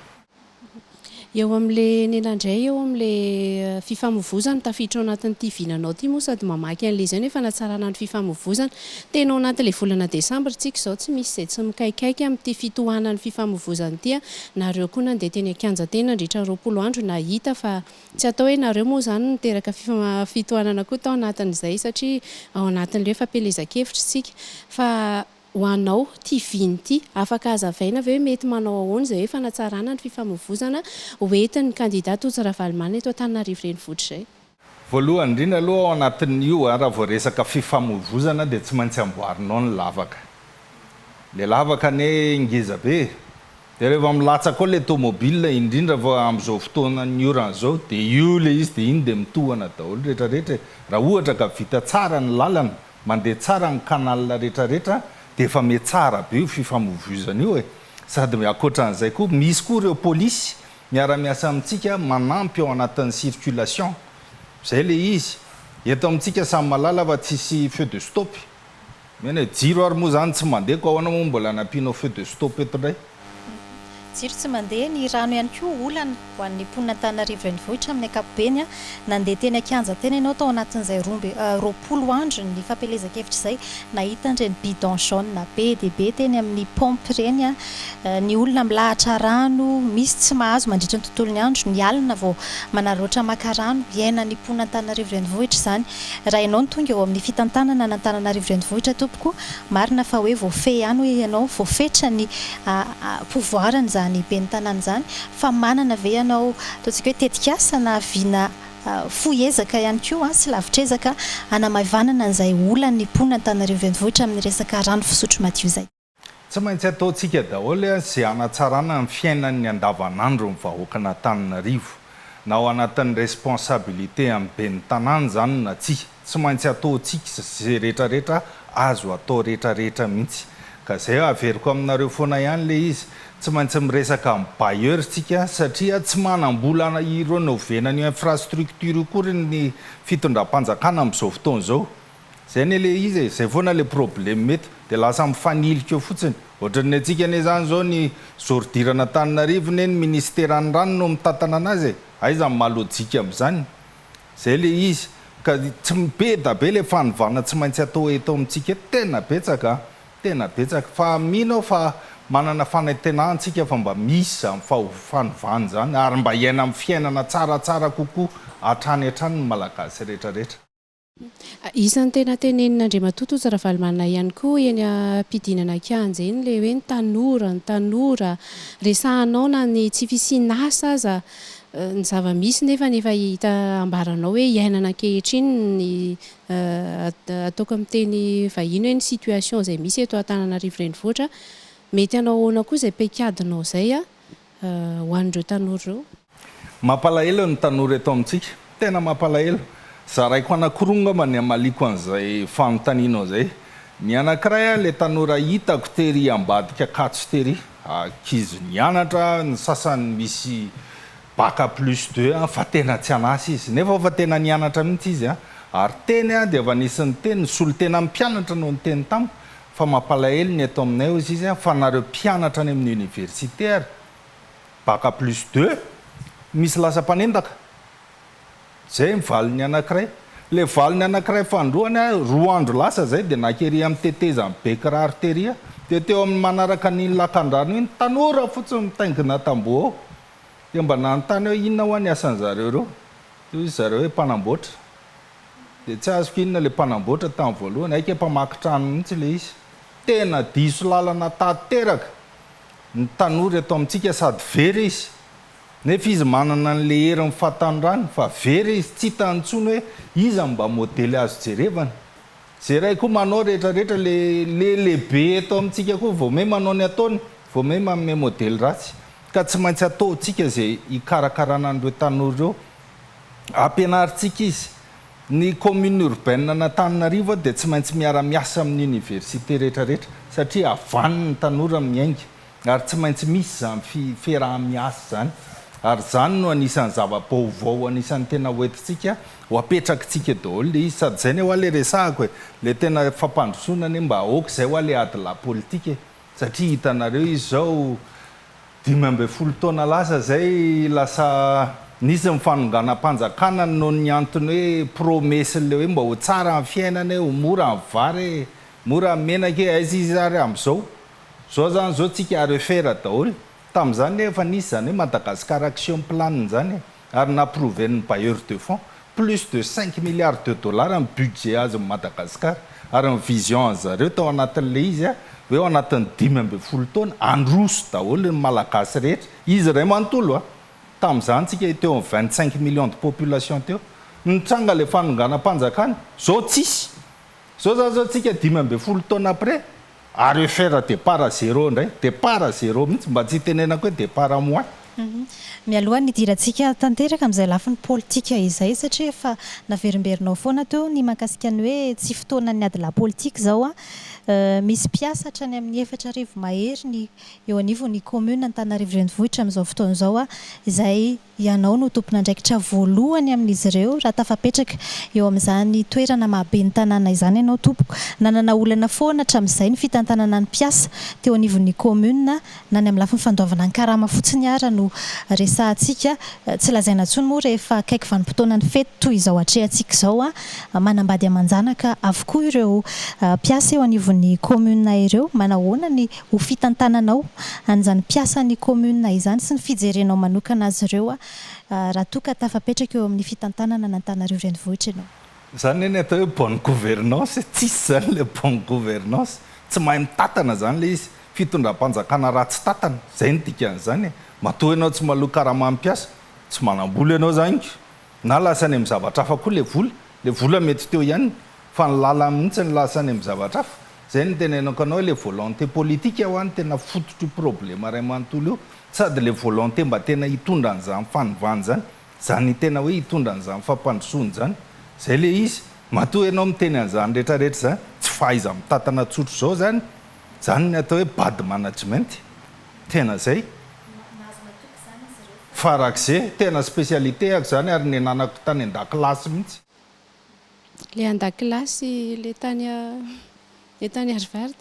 Eo amin'ilay nena indray eo amin'ilay fifamoivozana, tafiditra ao anatin'ity vinanao ity moa sady mamaky an'ilay izay ny hoe fanatsarana ny fifamoivozana. Tena ao anatin'ilay volana desambra isika izao, tsy misy izay tsy mikaikaika amin'ity fitohanan'ny fifamoivozana ity. Nareo koa nandeha teny an-kianja teny nandritra ny 20 andro nahita fa Tsy atao hoe nareo moa izany no niteraka fitohanana koa tao anatin'izay satria ao anatin'ilay hoe fampielezan-kevitra isika. Fa ho anao, ity vina ity, afaka hazavaina ve hoe mety manao ahoana izay hoe fanatsarana ny fifamoivozana ho entin'ny kandida Tojo Ravalomanana eto Antananarivo Renivohitra izay? Voalohany indrindra aloha ao anatin'io raha vao resaka fifamoivozana dia tsy maintsy amboarinao ny lavaka. Ilay lavaka anie ngeza be e! Dia rehefa milatsaka ao ilay tomobile, indrindra fa amin'izao fotoanan'ny orana izao, dia io ilay izy, dia iny dia mitohana daholo rehetra rehetra e. Raha ohatra ka vita tsara ny lalana, mandeha tsara ny canal rehetra rehetra, dia efa mihatsara be io fifamoivoizana io e. Sady ankoatran'izay koa, misy koa ireo polisy miara-miasa amintsika manampy ao anatin'ny circulation. Izay ilay izy. Eto amintsika samy mahalala fa tsisy feu de stop. Mena e, jiro ary moa zany tsy mandeha ko ahoana moa mbola nampianao feu de stop eto ndray? Jiro tsy mandeha, ny rano ihany koa olana ho an'ny mponina Antananarivo Renivohitra amin'ny ankapobeny. Nandeha teny an-kianja teny ianao tao anatin'izay 22 andro ny fampielezan-kevitra izay, nahita an'ireny bidon jaune be dia be teny amin'ny pompe ireny, ny olona milahatra rano, misy tsy mahazo mandritra ny tontolon'ny andro, ny alina vao manararaotra maka rano, iainan'ny mponina Antananarivo Renivohitra izany. Raha ianao no tonga eo amin'ny fitantanana an'Antananarivo Renivohitra tompoko, marina fa hoe voafehy ihany hoe ianao, voafetra ny pouvoir-n'izany ben'ny tanàna izany, fa manana ve ianao ataontsika hoe tetikasa na vina fohy ezaka ihany koa sy lavitr'ezaka hanamaivanana an'izay olan'ny mponina Antananarivo Renivohitra amin'ny resaka rano fisotro madio izay? Tsy maintsy ataontsika daholo izay hanatsarana ny fiainan'ny andavanandro ny vahoakan'Antananarivo. Na ao anatin'ny responsabilité amin'ny ben'ny tanàna izany na tsia. Tsy maintsy ataontsika izay rehetrarehetra azo atao rehetrarehetra mihitsy. Ka izay averiko aminareo foana ihany ilay izy. Tsy maintsy miresaka amin'ny bailleurs tsika satria tsy manam-bola hi-renover-na an'io infrastructure io akory ny fitondram-panjakana amin'izao fotoana izao. Zay anie le izy e, zay foana le problème eto, de lasa mifanilika eo fotsiny, ohatran'ny antsika anie zany zao ny ordure an'Antananarivo ne ny ministeran'ny rano no mitantana anazy e, aiza ny maha lojika amin'izany, zay le izy, ka tsy be da be le fanovana tsy maintsy atao eto amintsika eto, tena betsaka an, tena betsaka, fa mino aho fa manana fanantenana tsika fa mba misy zany fanovana zany, ary mba hiaina amin'ny fiainana tsaratsara kokoa hatrany hatrany ny malagasy rehetra rehetra. Isan'ny tena tenenin'Andriamatoa Tojo Ravalomanana ihany koa eny am-pidinana kianja eny ilay hoe ny tanora, ny tanora. Resahanao na ny tsy fisian'asa aza ny zava-misy nefa efa hita ambaranao hoe iainana ankehitriny ny ataoko amin'ny teny vahiny hoe ny situation izay misy eto Antananarivo Renivohitra. Mety hanao ahoana koa izay paikadinao izay ho an'ireo tanora ireo. Mampalahelo ny tanora eto amintsika. Tena mampalahelo. Zaraiko anankiroa angamba ny hamaliako an'izay fanontanianao izay. Ny anankiray ilay tanora hitako tery ambadika Ankatso tery. Ankizy nianatra, ny sasany misy bac plus deux fa tena tsy an'asa izy. Nefa efa tena nianatra mihitsy izy. Ary teny dia efa nisy niteny, ny solontenan'ny mpianatra no niteny tamiko Fa mampalahelo ny eto aminay hozy izy fa nareo mpianatra any amin'ny université ary bac plus deux misy lasa mpanendaka. Zay ny valiny anakiray. Ilay valiny anakiray fanindroany aho roa andro lasa zay dia naka ery amin'ny tetezan'i Bekiraro tery aho dia teo amin'ny manaraka an'iny lakandrano iny tanora fotsiny mitaingina tamboho ao. Dia mba nanontany aho inona hoa ny asan'zareo ireo. Dia hoy zareo hoe mpanamboatra. Dia tsy azoko inona ilay mpanamboatra tamin'ny voalohany, haika mpamaky trano mihitsy ilay izy. Tena diso lalana tanteraka ny tanora eto amintsika sady very izy. Nefa izy manana an'ilay herin'ny fahatanorany fa very izy, tsy hitany intsony hoe iza no mba modely azo jerevana. Izay ray koa manao rehetra rehetra, ilay ilay lehibe eto amintsika koa vao may manao ny ataony, vao may manome modely ratsy. Ka tsy maintsy ataontsika izay hikarakarana an'ireo tanora ireo. Ampianarintsika izy. Ny commune urbaine an'Antananarivo dia tsy maintsy miara-miasa amin'ny université rehetra rehetra satria avany ny tanora miainga ary tsy maintsy misy izany fiaraha-miasa izany. Ary izany no anisan'ny zava-baovao anisan'ny tena hoentintsika, ho apetrakitsika daholo ilay izy. Sady izay anie hoa ilay resahako e, ilay tena fampandrosoana anie mba aoka izay hoa ilay adilahy politika e. Satria hitanareo izy izao 15 taona lasa izay lasa nisy ny fanonganam-panjakana noho ny antony hoe promesse-n'ilay hoe mba ho tsara ny fiainana e, ho mora ny vary e, mora ny menaka e, aiza izy ary amin'izao? Izao izany izao tsika à refaire daholo. Tamin'izany anie efa nisy izany hoe Madagascar Action Plan izany e, ary n'approuver-n'ny bailleurs de fonds plus de cinq milliards de dollars ny budget azon'i Madagascar, ary ny vision an'zareo tao anatin'ilay izy hoe ao anatin'ny 15 taona handroso daholo ny Malagasy rehetra, izy iray manontolo a! Tamin'izany tsika teo amin'ny 25 millions de population teo. Nitranga ilay fanonganam-panjakana, zao tsisy! Zao zany zao tsika 15 taona après, à refaire départ à zéro indray, départ à zéro mihitsy mba tsy hitenenako hoe départ à moins. Mialoha ny hidirantsika tanteraka amin'izay lafiny politika izay, satria efa naverimberinao foana teo ny mahakasika ny hoe tsy fotoanan'ny adilahy politika izao an! Misy mpiasa hatrany amin'ny 4000 mahery ny eo anivon'ny kaominina Antananarivo Renivohitra amin'izao fotoana izao izay Ianao no tompon'andraikitra voalohany amin'izy ireo raha tafapetraka eo amin'izany toerana maha ben'ny tanàna izany ianao tompoko. Nanana olana foana hatramin'izay ny fitantanana ny mpiasa teo anivon'ny kaominina na ny amin'ny lafiny fandoavana ny karama fotsiny ara no resahantsika. Tsy lazaina intsony moa rehefa akaiky vanim-potoanan'ny fety toy izao atrehantsika izao. Manambady aman-janaka avokoa ireo mpiasa eo anivon'ny kaominina ireo. Manahoana ny ho fitantananao an'izany mpiasan'ny commune izany sy ny fijerenao manokana azy ireo raha toa ka tafapetraka eo amin'ny fitantanana an'Antananarivo Renivohitra ianao. Izany anie ny atao hoe bonne gouvernance e, tsisy izany ilay bonne gouvernance, tsy mahay mitantana izany ilay izy, fitondram-panjakana ratsy tantana, izay no dikan'izany e, matoa ianao tsy maloa karama mpiasa, tsy manam-bola ianao izany ko, na lasa any amin'ny zavatra hafa koa ilay vola, ilay vola mety teo ihany fa ny lalany mihitsy no lasa any amin'ny zavatra hafa. Zay no tenenako anao le volonté politique hoa no tena fototr'io problema ray manontolo io, sady le volonté mba tena hitondra an'izany fanovana izany, izany tena hoe hitondra an'izany fampandrosoana izany, zay le izy, matoa ianao miteny an'izany rehetra rehetra izany, tsy fahaiza-mitantana tsotra izao izany, izany ny atao hoe bad management, tena zay. Farak'ze, tena spécialité-ako izany ary niananako tany an-dakilasy mihitsy. Le an-dakilasy le tany le tany Harvard.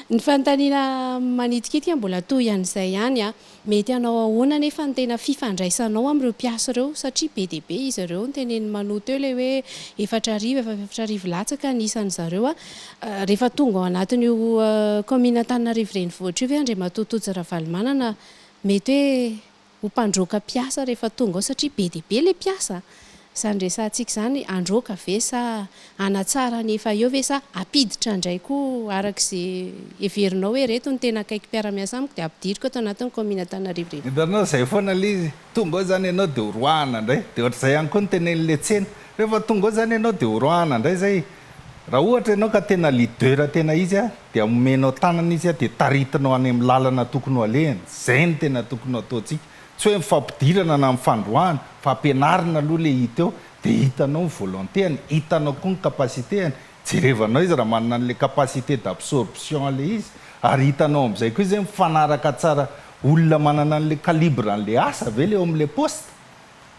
Ny fanontaniana manitikitika mbola toy an'izay ihany an. Mety hanao ahoana anefa ny tena fifandraisanao amin'ireo mpiasa ireo satria be dia be izy ireo. Notenenin'i Mano teo ilay hoe 4000, efa 4000 latsaka ny isan'ny zareo. Rehefa tonga ao anatin'io kaominina Antananarivo renivohitra io ve Andriamatoa Tojo Ravalomanana mety hoe ho mpandroaka mpiasa rehefa tonga ao satria be dia be ilay mpiasa a! Izany resahantsika izany handroaka ve sa hanatsara ny efa eo ve sa hampiditra indray koa araka izay heverinao hoe ireto no tena akaiky mpiara-miasa amiko dia ampidiriko ato anatin'ny kaominina Antananarivo Renivohitra. Hitanao, izay foana ilay izy. Tonga ao izany ianao dia horoahana indray. Dia ohatr'izay ihany koa ny tenenin'ilay tsena. Rehefa tonga ao izany ianao dia horoahana indray izay. Raha ohatra ianao ka tena leader tena izy dia omenao tanana izy dia taritinao any amin'ny lalana tokony ho alehany. Izay no tena tokony ho ataontsika. Tsy hoe mifampidirana na mifandroahana fa ampianarina aloha ilay hita eo dia hitanao ny volonté-ny, hitanao koa ny capacité-ny, jerevanao izy raha manana an'ilay capacité d'absorption ilay izy ary hitanao amin'izay koa izy hoe mifanaraka tsara olona manana an'ilay calibre an'ilay asa ve ilay eo amin'ilay poste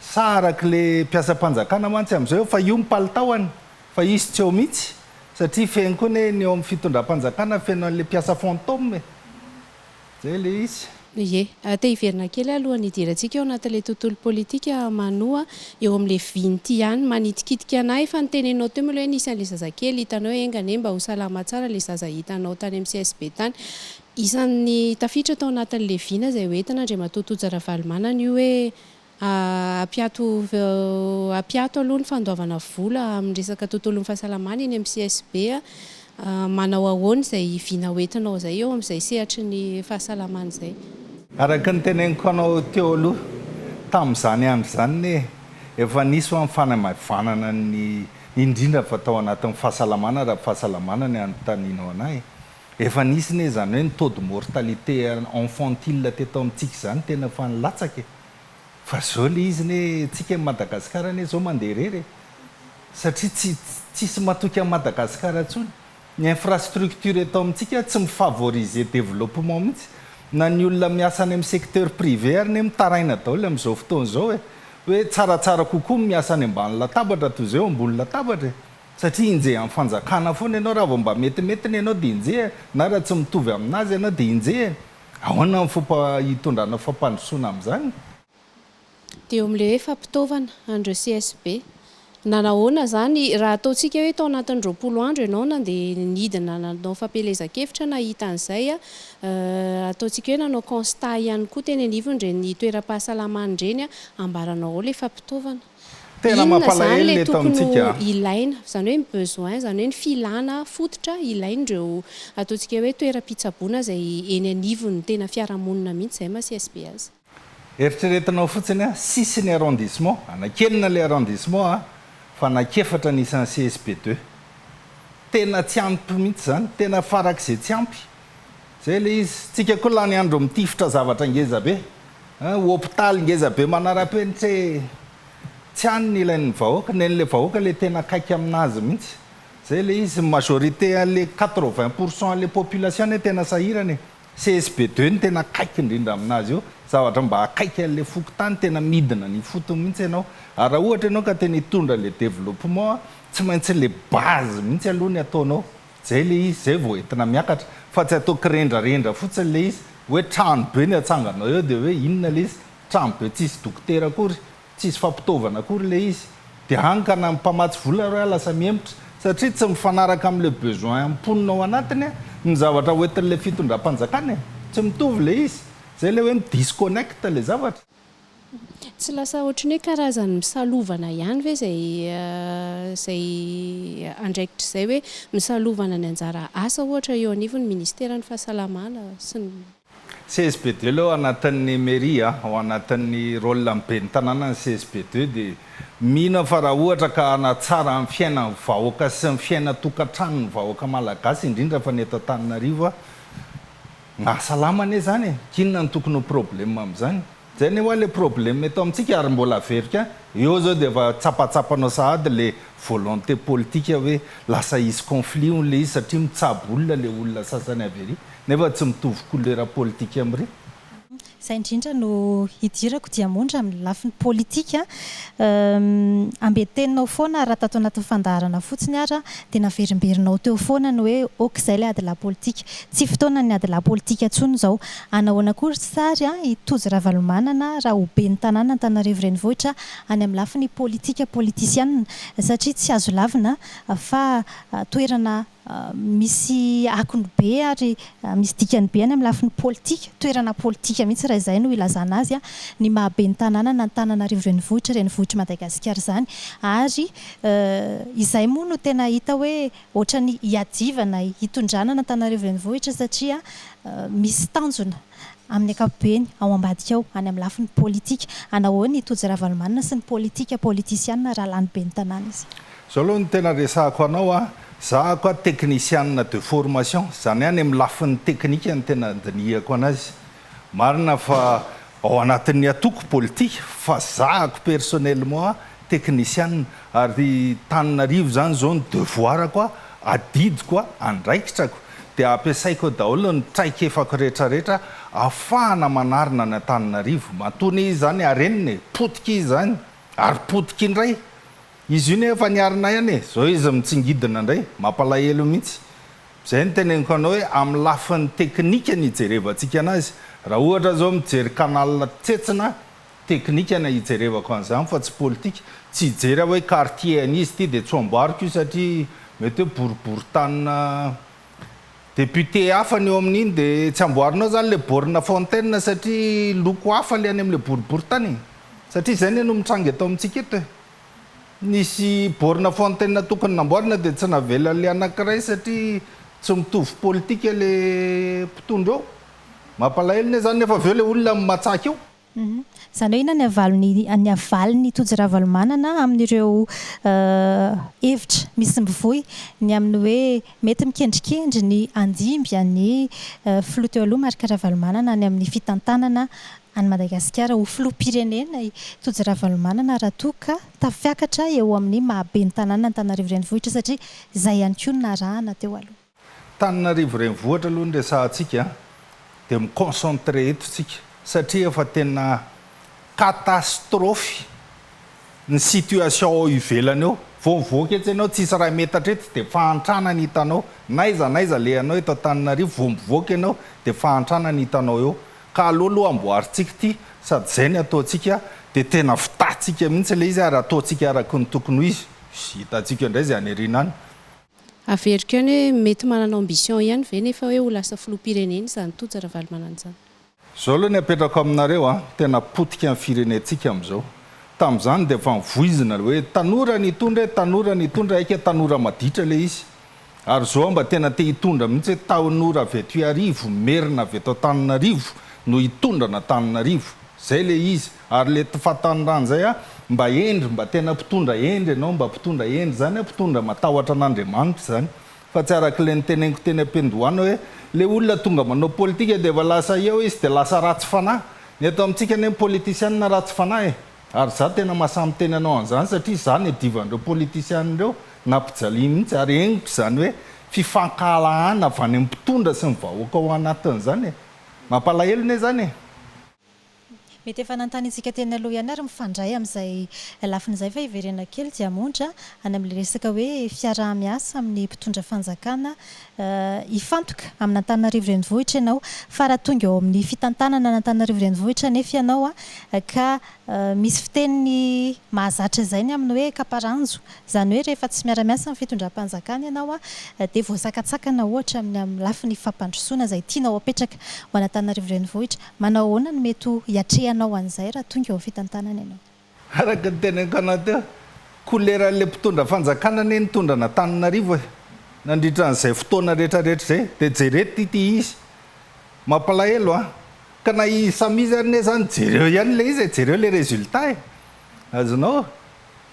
sa arak'ilay mpiasam-panjakana mantsy amin'izao fa io ny palitaoany. Fa izy tsy eo mihitsy, satria feno koa anie ny eo amin'ny fitondram-panjakana feno an'ilay mpiasa fantôme e! Zay ilay izy. Ie. Te hiverina kely aho alohan'ny hidirantsika ao anatin'ilay tontolo politika Manoa, eo amin'ilay vinty ihany. Manitikitika an'ahy efa noteneninao teo moa ilay hoe nisy an'ilay zazakely hitanao hoe enga anie mba ho salama tsara ilay zaza hitanao tany amin'ny CSB tany. Isan'ny tafiditra tao anatin'ilay vina izay hoentina Andriamatoa Tojo Ravalomanana io hoe Hampiato hampiato aloha ny fandoavana vola amin'ny resaka tontolon'ny fahasalamana eny amin'ny CSB. Manao ahoana izay vina hoentinao izay eo amin'izay sehatry ny fahasalamana izay? Araka ny teneniko anao teo aloha, tamin'izany andro izany anie efa nisy hoa ny fanamaivanana ny, indrindra fa tao anatin'ny fahasalamana raha fahasalamana ny anontanianao an'ahy, efa nisy anie izany hoe ny taux de mortalité infantile teto amintsika izany tena efa nilatsaka e! Fa zao le izy ne tsika ny Madagascar anie zao mandeha irery e! Satria tsy tsisy matoky an'i Madagascar intsony. Ny infrastructure eto amintsika tsy mi-favoriser développement mihitsy. Na ny olona miasa any amin'ny secteur privé ary anie mitaraina daholo amin'izao fotoana izao e! Hoe tsaratsara kokoa ny miasa any ambany latabatra toy izay eo ambony latabatra e! Satria enjehan'ny fanjakana foana ianao, raha vao mba metimety ny ianao dia enjehiny, na raha tsy mitovy aminazy ianao dia enjehiny. Ahoana ny fomba hitondrana fampandrosoana amin'izany? Dia eo amin'ilay hoe fampitaovana an'ireo CSB. Nanahoana izany raha ataontsika hoe tao anatin'ny 20 andro ianao nandeha nidina nanao fampielezan-kevitra nahita an'izay, ataontsika hoe nanao constat ihany koa teny anivon'ireny toeram-pahasalamana ireny, ambaranao ao ilay fampitaovana. Tena Inona izany mampalahelo ilay ny eto tokony amintsika ho a. ilaina, izany hoe ny besoin, izany hoe ny filana fototra ilain'ireo ataontsika hoe toeram-pitsaboana izay eny anivon'ny tena fiarahamonina mihitsy izay maha CSB azy. Eritreretinao fotsiny a, six ny arrondissement, anakenina ilay arrondissement a, fa anakefatra ny isan'ny CSB deux. Tena tsy ampy mihitsy izany, tena farak'izay tsy ampy. Izay ilay izy. Tsika koa lany andro mitifitra zavatra ngeza be. Hopitaly ngeza be manara-penitra e! Tsy any ny ilain'ny vahoaka, nen'ilay vahoaka ilay tena akaiky aminazy mihitsy. Izay ilay izy, ny majorité an'ilay 80 pour cent an'ilay population anie tena sahirana e! CSB deux no tena akaiky indrindra aminazy io, zavatra mba akaiky an'ilay fokontany, tena midina any ifotony mihitsy ianao. Ary raha ohatra ianao ka tena hitondra ilay développement, tsy maintsy ilay base mihitsy aloha ny ataonao. Zay le izy, zay vao entina miakatra, fa tsy atao kirendrarendra fotsiny le izy, hoe trano be ny atsanganao eo de hoe inona le izy, trano be tsisy dokotera akory, tsisy fampitaovana akory le izy, de hany ka na ny mpamatsy vola ary hoa lasa mihemotra, satria tsy mifanaraka amle besoin mponina ao anatiny ny zavatra hoentin'le fitondram-panjakana e, tsy mitovy le izy, zay le hoe mi-disconnecte le zavatra. Tsy lasa ohatran'ny hoe karazan'ny misalovana ihany ve izay izay andraikitra izay hoe misalovana ny anjara asa ohatra eo anivon'ny ministeran'ny fahasalamana sy ny. CSB deux aloha ao anatin'ny mairie a, ao anatin'ny rôle ny ben'ny tanàna ny CSB deux dia mino aho fa raha ohatra ka hanatsara ny fiainan'ny vahoaka sy ny fiainan-tokantranon'ny vahoaka malagasy indrindra fa ny eto Antananarivo a, Mahasalama anie zany e! K'inona no tokony ho problème amin'izany? Zay anie hoa le problème eto amintsika ary mbola averiko ihany, eo zao dia efa tsapatsapanao sahady le volonté politique hoe lasa hisy conflit hono le izy satria mitsabo olona le olona sasany avy ery nefa tsy mitovy couleur politique amin'ry. Izay indrindra no hidirako Diamondra amin'ny lafiny politika. Ambenteninao foana raha tato anatin'ny fandaharana fotsiny ara dia naverimberinao teo foana ny hoe ok izay ilay adilahy politika. Tsy fotoanan'ny adilahy politika intsony izao. Anahoana koa ry sary i Tojo Ravalomanana raha ho ben'ny tanàna Antananarivo Renivohitra any amin'ny lafiny politika politisianina satria tsy azo lavina fa toerana Misy akony be ary misy dikany be any amin'ny lafiny politika, toerana politika mihitsy raha izay no ilazana azy, ny maha ben'ny tanàna an'Antananarivo Renivohitra, renivohitr'i Madagasikara izany. Ary izay moa no tena hita hoe ohatran'ny hiadivana hitondrana an'Antananarivo Renivohitra satria misy tanjona amin'ny ankapobeny ao ambadika ao, any amin'ny lafiny politika. Anahoana i Tojo Ravalomanana sy ny politika politisiana raha lany ben'ny tanàna izy? Zao aloha no tena resahako anao a, za ko a technician de formation, zany hoe any amin'ny lafiny teknika no tena andinihako anazy. Marina fa ao anatin'ny antoko politika fa zahako personnellement a technician ary Taninarivo zany zao ny devoir-ko a, adidiko a, andraikitrako dia ampiasaiko eo daholo ny traikefako retraretra afahana manarina ny Antananarivo. Matoa anie izy zany harenina e, potika izy zany ary potika indray. Izy io nefa efa niarina ihany e! Zao izy mitsingidina indray, mampalahelo mihitsy. Zay no teneniko anao hoe amin'ny lafiny teknika ny hijerevantsika anazy. Raha ohatra zao mijery canal tsetsina, teknika ny hijerevako an'izany fa tsy politika. Tsy hijery aho hoe quartier an'iza ity dia tsy ho amboariko io satria mety hoe boriborin-tanina député hafa ny eo amin'iny dia tsy amboarinao zany le borne fontaine satria loko hafa le any amin'le boriborintany e! Satria izay anie no mitranga eto amintsika eto e! Nisy borne fontaine tokony namboarina dia tsy navelan'le anankiray satria tsy mitovy politika le mpitondra eo. Mampalahelo anie zany nefa avy eo le olona matsaka eo. Izany hoe inona ny avalony ny avalin'i Tojo Ravalomanana amin'ireo hevitra misy mivoy ny amin'ny hoe mety mikendrikendry ny handimby an'i filoha teo aloha Marc Ravalomanana any amin'ny fitantanana an'i Madagasikara ho filoham-pirenena i Tojo Ravalomanana raha toa ka tafiakatra eo amin'ny maha ben'ny tanàna Antananarivo Renivohitra satria izay ihany koa no narahana teo aloha. Tananarivo Renivohitra aloha no resahantsika an. Dia mi-concentrer eto tsika satria efa tena catastrophe ny situation ao ivelany eo. Vao mivoaka etsy ianao tsisy iray metatra eto dia fahantrana ny hitanao. N'aiza n'aiza alehanao eto Antananarivo vao mivoaka ianao dia fahantrana ny hitanao eo. Ka aleo aloha amboarintsika ity sady izay ny ataontsika dia tena vitantsika mihitsy ilay izy ary ataontsika araka ny tokony ho izy. Hitantsika eo indray izay any aoriana any. Averiko ihany hoe mety manana ambition ihany ve nefa hoe ho lasa filoham-pirenena izany Tojo Ravalomanana izany? Zao aloha ny apetrako aminareo a, tena potika ny firenentsika amin'izao. Tamin'izany dia efa nivoizina le hoe tanora ny hitondra e, tanora ny hitondra, aika tanora maditra le izy. Ary zao aho mba tena te hitondra mihitsy hoe tanora avy eto Iarivo, merina avy eto Antananarivo no hitondra an'Antananarivo. Zay le izy. Ary le fahatanorana zay a, mba hendry, mba tena mpitondra hendry ianao, mba mpitondra hendry zany a, mpitondra matahotra an'Andriamanitra zany. Fa tsy araka ilay noteneniko teny am-piandohana hoe ilay olona tonga manao politika dia efa lasa eo izy dia lasa ratsy fanahy. Ny eto amintsika anie ny politisianina ratsy fanahy e! Ary izaho tena mahasahy miteny anao an'izany satria izaho niadivan'ireo politisianina ireo, nampijaliany mihitsy ary henoko izany hoe fifankahalahana avy any amin'ny mpitondra sy ny vahoaka ao anatin'izany e! Mampalahelo anie izany e! Mety efa nanontaniantsika teny aloha ihany ary mifandray amin'izay lafiny izay fa hiverena kely Diamondra any amin'ilay resaka hoe fiaraha-miasa amin'ny mpitondra fanjakana. Hifantoka amin'Antananarivo Renivohitra ianao fa raha tonga eo amin'ny fitantanana an'Antananarivo Renivohitra anefa ianao ka misy fiteny mahazatra izay ny amin'ny hoe kaparanjo, izany hoe rehefa tsy miara-miasa amin'ny fitondram-panjakana ianao dia voasakatsakana ohatra amin'ny amin'ny lafiny fampandrosoana izay tianao apetraka ho an'Antananarivo Renivohitra. Manao ahoana no mety ho hiatrehanao an'izay raha tonga eo amin'ny fitantanana ianao? Araka ny teneniko anao teo, koleran'ilay mpitondra fanjakana anie nitondra an'Antananarivo e! Nandritra an'izay fotoana rehetra rehetra izay, dia jereto ity izy. Mampalahelo an! Ka na izy samy izy ary anie izany jereo ihany ilay izy e, jereo ilay résultat e! Azonao?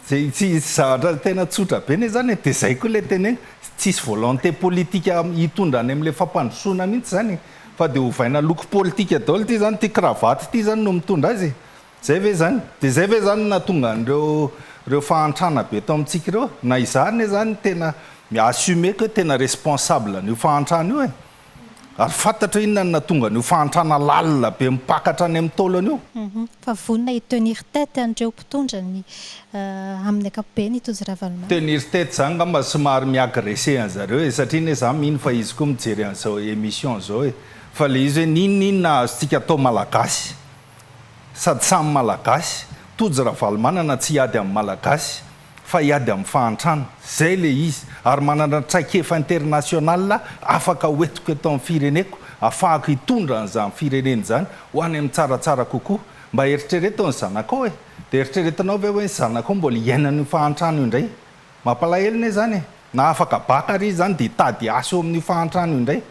Zay tsy zavatra tena tsotra be ne zany e, de zay koa le teneniko, tsisy volonté politique hitondra any amle fampandrosoana mihitsy zany e, fa de ovaina loko politique daholo ty zany, ty cravate ty zany no mitondra azy e, zay ve zany? De zay ve zany no nahatonga an'ireo reo fahantrana be eto amintsika ireo? Na izaho anie zany tena mi-assumer-ko hoe tena responsable an'io fahantrana io e. Ary fantatro hoe inona no nahatonga an'io fahantrana lalina be mipaka hatrany amin'ny taolana io. Fa vonona hi-tenir tête an'ireo mpitondra ny amin'ny ankapobeny i Tojo Ravalomanana. Tenir tête zany angamba somary mi-agresser an'zareo e, satria anie za mino fa izy koa mijery an'izao émission zao e. Fa le izy hoe n'inon'inona azontsika atao malagasy, sady samy malagasy, Tojo Ravalomanana tsy hiady amin'ny malagasy, fa hiady amin'ny fahantrana. Izay ilay izy. Ary manana traikefa international afaka hoentiko eto amin'ny fireneko, afahako hitondra an'izany firenena izany ho any amin'ny tsaratsara kokoa. Mba eritrereto ny zanakao e! Dia eritreretinao ve hoe ny zanakao mbola hiaina an'io fahantrana io indray? Mampalahelo anie izany e! Na afaka baka ary izy izany dia hitady asa eo amin'io fahantrana io indray.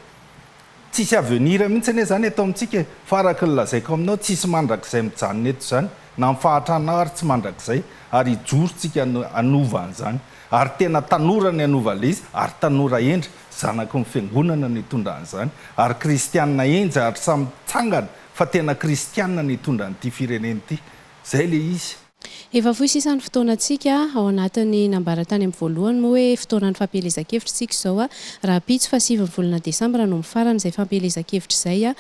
Tsisy avenir mihitsy anie zany eto amintsika e! Fa araka ny lazaiko aminao tsisy mandrakizay mijanona eto izany, na ny fahatranao ary tsy mandrakizay, ary hijoro tsika hanova an'izany. Ary tena tanora ny hanova an'ilay izy, ary tanora hendry, zanaky ny fiangonana no hitondra an'izany, ary kristianina hendry ary samy mitsangana fa tena kristianina no hitondra an'ity firenena ity. Zay ilay izy. Efa fohy sisa ny fotoanantsika, ao anatin'ny nambara tany amin'ny voalohany moa hoe fotoanan'ny fampielezan-kevitra isika izao, rahampitso faha sivin'ny volana desambra no mifarana izay fampielezan-kevitra izay,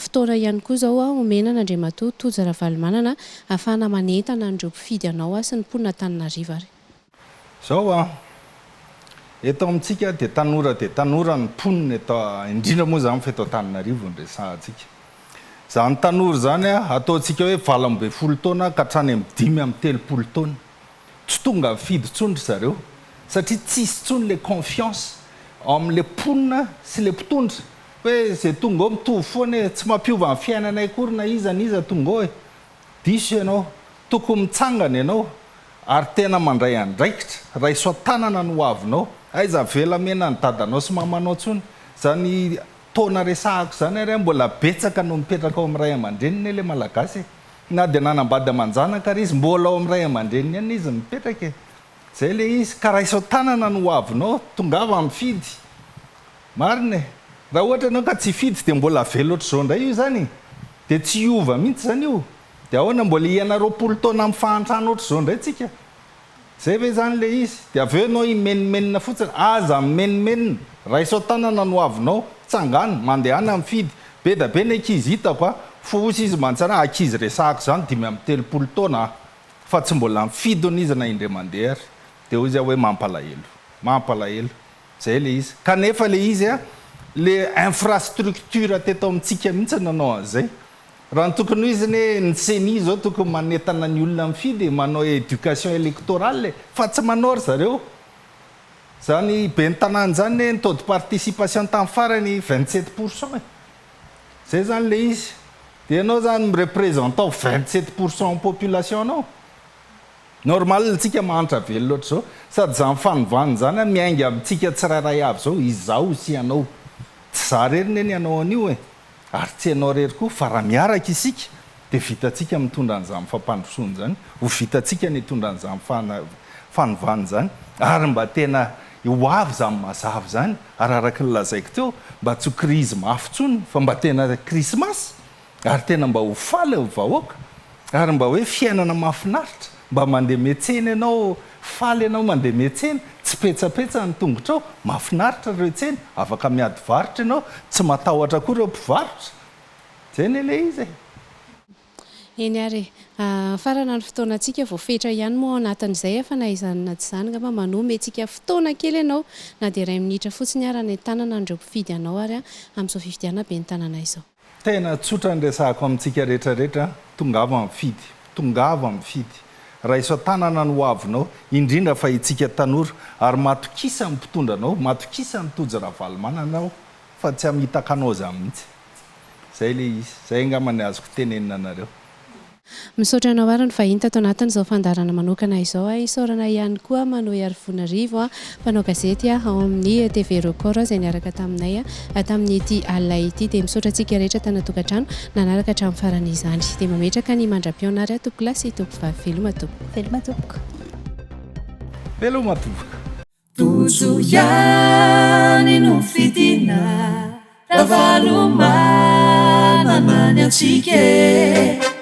fotoana ihany koa izao omena an'Andriamatoa Tojo Ravalomanana ahafahana manentana an'ireo mpifidy anao sy ny mponin'Antananarivo ary. Izao an! Eto amintsika dia tanora dia tanora ny mponina eto, indrindra moa izany fa eto Antananarivo no resahantsika. Izany tanora izany ataontsika hoe 18 taona ka hatrany amin'ny 35 taona. Tsy tonga mifidy intsony ry zareo satria tsisy intsony ilay confiance ao amin'ilay mponina sy ilay mpitondra hoe izay tonga eo mitovy foana e, tsy mampiova ny fiainanay akory na iza na iza tonga eo e. Diso ianao. Tokony mitsangana ianao ary tena mandray andraikitra, raiso an-tanana ny hoavinao. Aiza avela mena ny dadanao sy mamanao intsony. Izany taona resahako izany ary mbola betsaka no mipetraka ao amin'ny ray aman-dreniny ilay Malagasy e. Na dia nanambady aman-janaka ary izy, mbola ao amin'ny ray aman-dreniny ihany izy mipetraka e. Izay ilay izy. Ka raiso an-tanana ny hoavinao. Tongava mifidy. Marina e! Raha ohatra ianao ka tsy hifidy dia mbola avela ohatr'izao indray io izany e! Dia tsy hiova mihitsy izany io! Dia ahoana mbola hiaina 20 taona amin'ny fahantrana ohatr'izao indray tsika? Izay ve izany ilay izy? Dia avy eo ianao himenomenona fotsiny? Aza mimenomenona! Raiso an-tanana ny hoavinao, tsangano, mandehana mifidy! Be da be ny ankizy hitako a, fosa izy mantsana ankizy resahako izany 35 taona a, fa tsy mbola nifidy hono izy na indray mandeha ary. Dia hoy izy aho hoe mampalahelo. Mampalahelo. Zay le izy. Kanefa le izy a, le infrastructure teto amintsika mihitsy no nanao an'izay. Raha ny tokony ho izy anie ny ceni zao tokony manentana ny olona mifidy e, manao education electorale e, fa tsy manao ry zareo. Zany ben'ny tanàna zany anie ny taux de participation tamin'ny farany 27 pourcent e. Zay zany le izy. Dia ianao zany mi-representant 27 pourcent population anao. Normal tsika mahantra velona ohatr'izao. Sady izany fanovana izany an, miainga amintsika tsirairay avy izao, izaho sy ianao. Tsy izaho irery ne ny hanao an'io e. Ary tsy ianao irery koa, fa raha miaraka isika dia vitantsika mitondra an'izany fampandrosoana izany, ho vitantsika ny hitondra an'izany fanovana izany, ary mba tena ho avy izany mazava izany, ary araka ny lazaiko teo, mba tsy ho krizy mafy intsony, fa mba tena krismasy, ary tena mba ho faly ny vahoaka, ary mba hoe fiainana mahafinaritra, mba mandeha miantsena ianao, faly ianao mandeha miantsena, tsy petsapetsa ny tongotrao, mahafinaritra ireo tsena, afaka miady varotra ianao, tsy matahotra koa ireo mpivarotra. Izay anie ilay izy e. Eny ary e. Farana ny fotoanantsika, voafetra ihany moa ao anatin'izay fa na izany na tsy izany angamba manome antsika fotoana kely ianao na dia iray minitra fotsiny ary hanentanana an'ireo mpifidy anao ary amin'izao fifidianana ben'ny tanàna izao. Tena tsotra ny resahako amintsika rehetra rehetra, tongava mifidy, tongava mifidy, raiso an-tanana ny ho avinao, indrindra fa itsika tanora, ary matokisa ny mpitondra anao, matokisa an'i Tojo Ravalomanana aho fa tsy hamitaka anao zany mihitsy. Zay le izy, zay angamba ny azoko tenenina anareo. Misaotra anao ary ny vahiny tato anatin'izao fandaharana manokana izao. Isaorana ihany koa Manohy Arivonarivo, mpanao gazety ao amin'ny TV Record izay niaraka taminay tamin'ity alina ity. Dia misaotra antsika rehetra tany an-tokantrano nanaraka hatramin'ny farany izany. Dia mametraka ny mandra-pihaona ary tompokolahy sy tompovavy. Veloma tompoko. Veloma tompoko. Veloma tompoko. Tojo ihany no fidina Ravalomanana ny antsika e.